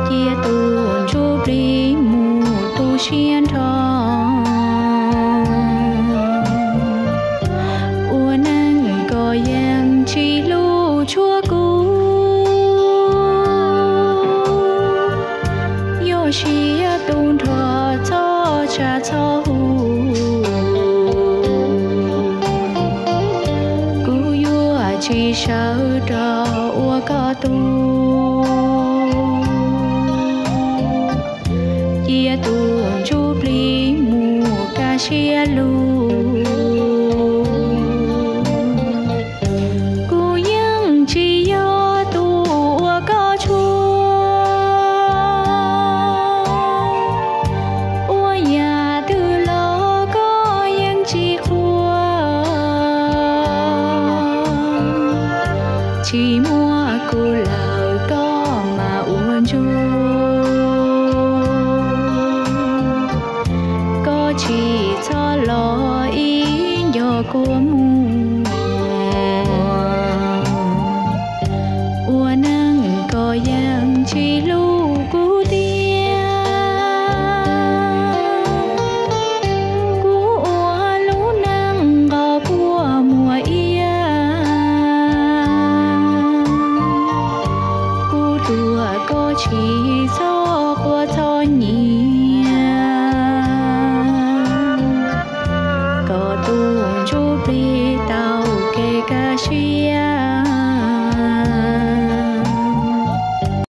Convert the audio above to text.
Cia tus ntsuj plig mus tu siab nrho, ua neej koj yeej tsis hlub tshua kuv. Yog siab tu nrho txhob tsa txhob hu, kuv yuav tsis sawv rov ua koj tug. Cia tus ntsuj plig mus kaj siab lug, kuv yeej tsis yog tus ua koj tshuaj. Ua yam twg los koj yeej tsis qhuas, tsis muaj kuv lawm koj mas ua ntsuag. Koj tsis txhob los ib ncog kua muag, ua neej koj yeej tsis hlub kuv tiag. Kuv ua lub neej nqos puag muag iab, kuv tuag koj tsis txhob quaj txhob nyiav, kom tus ntsuj plig tau kev kaj siab.